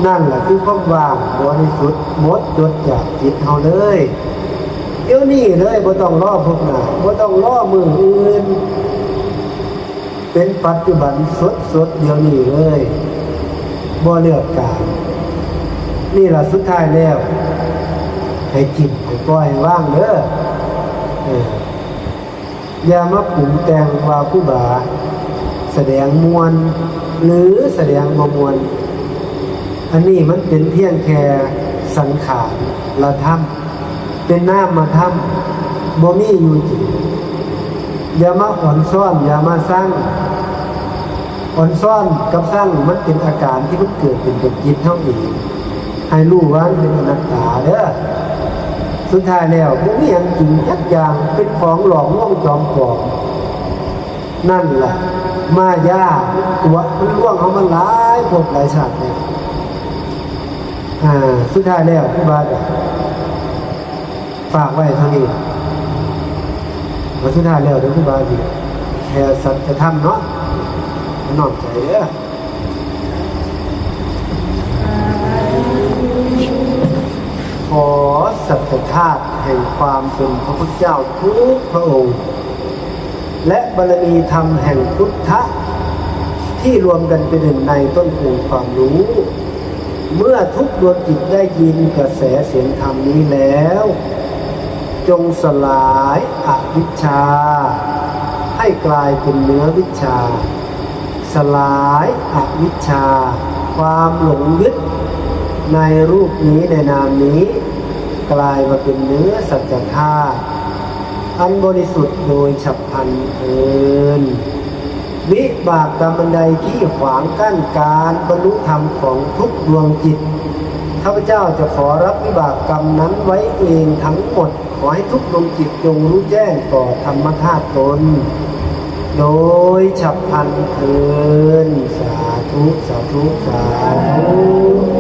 นั่นแหละคือความว่างบริสุทธิ์หมดจดจากจิตเฮาเลย เดี๋ยวนี้เลย บ่ต้องรอพบหน้า บ่ต้องรอมื้ออื่น เป็นปัจจุบันสดๆเดี๋ยวนี้เลย บ่เลือกการ นี่ล่ะสุดท้ายแล้ว ให้ถิ่ม ให้ปล่อย ให้วางเด้อ เออ อย่ามาปรุงแต่งว่าครูบาแสดงม่วน หรือแสดงบ่ม่วน อันนี้มันเป็นเพียงแค่สังขารละธรรม เป็นนามธรรม บ่มีอยู่จริง อย่ามาอ่อนซ้อน อย่ามาซัง อ่อนซ้อนกับซัง มันเป็นอาการที่มันเกิดเป็นกับจิตเฮาเอง ให้รู้ว่ามันเป็นอนัตตาเด้อ สุดท้ายแล้วบ่มีหยังจริงจักอย่าง เป็นของหลอกลวงจอมปลอม นั่นแหละ มายามันตัว มันลวงเฮามาหลายภพหลายชาติแล้ว อ่า สุดท้ายแล้วครูบาก็ฝากไว้เท่านี้ แล้วสุดท้ายแล้วเดี๋ยวครูบาสิแผ่สัจธรรมเนาะ น้อมใจเด้อ ขอสัจธาตุแห่งความเป็นพระพุทธเจ้าทุกพระองค์ และบารมีธรรมแห่งพุทธะ ที่รวมกันเป็นหนึ่งในต้นโพธิ์ความรู้ เมื่อทุกดวงจิตได้ยินกระแสเสียงธรรมนี้แล้ว จงสลายอวิชชา ให้กลายเป็นเนื้อวิชชา สลายอวิชชา ความหลงยึดในรูปนี้ในนามนี้ กลายมาเป็นเนื้อสัจธาตุ อันบริสุทธิ์โดยฉับพลันเทอญ วิบากกรรมอันใดที่ขวางกั้นการบรรลุธรรมของทุกดวงจิต ข้าพเจ้าจะขอรับวิบากกรรมนั้นไว้เองทั้งหมด ขอให้ทุกดวงจิตจงรู้แจ้งต่อธรรมธาตุตน โดยฉับพลันเทอญ สาธุ สาธุ สาธุ